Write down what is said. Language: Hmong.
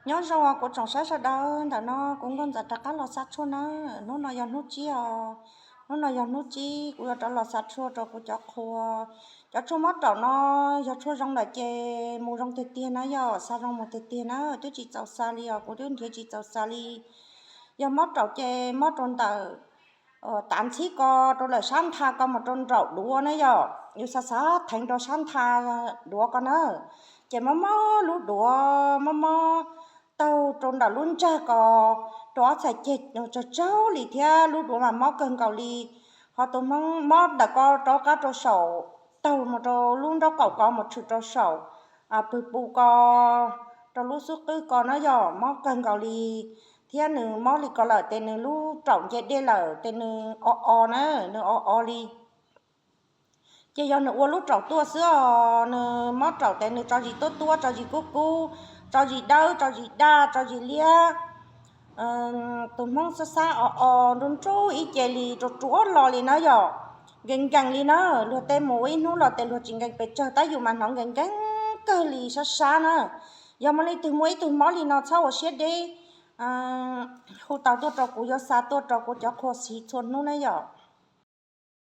Nyob zoo kuv tsoom saib sawv daws, ntawm no kuv Nkauj Ntxawm rov qab los xa tshuaj nawb. Hnub no yog hnub tsib os, hnub no yog hnub tsib kuv yuav rov los xa tshuaj rau kuv cov qhua. Cov tshuaj mob raum no yog tshuaj zoo lawm ces mus zoo tiag tiag na yom, xa zoo mus tiag tiag na, twb tsis txaus xa li os, kuv twb nrhiav tsis txaus xa li. Yog mob raum ces mob rau ntawm tav ntxhib ko, rau lawm sab ntha ko mus rau nraum duav na yom, yus xav xav theev rau sab ntha duav ko na, ces mob mob lub duav, mob mob taug rau ntawm lub ntsag ko, rau ob txhais ceg tsawg tsawg li thiab, lub duav mas mob kawg nkaus li. Ho tus Hmoob mob ntawm ko rov qab rau saum, taug mus rau lub nraub qaum ko mus tshwm rau saum pwg pus ko, rau lub xub qwb ko na yom, mob kawg nkaus li. Thiab nws mob li ko lawm ces nws lub raum nce dej lawm ces nws o o na, nws o o li. Ces yog nws ua lub raum tuaj xwb os, nws mob raum ces nws tso zis tuab tuab, tso zis kub kub, tso zis dawb, tso zis daj, tso zis liab. Tus Hmoob xab xab o o nruj nruj ib ce li, ruam ruam los li na yom, nkees nkees li na. Luag tej mus ua ib hnub los ces luag tsis nkees pes tsawg, tab yus mas hnov nkees nkees kawg li, sab sab na. Yog muaj leej twg muaj ib tug mob li no txhob ua siab deb, hu tau tuaj rau kuv, yuav xa tuaj rau kuv cov qhua siv txhua hnub na yom.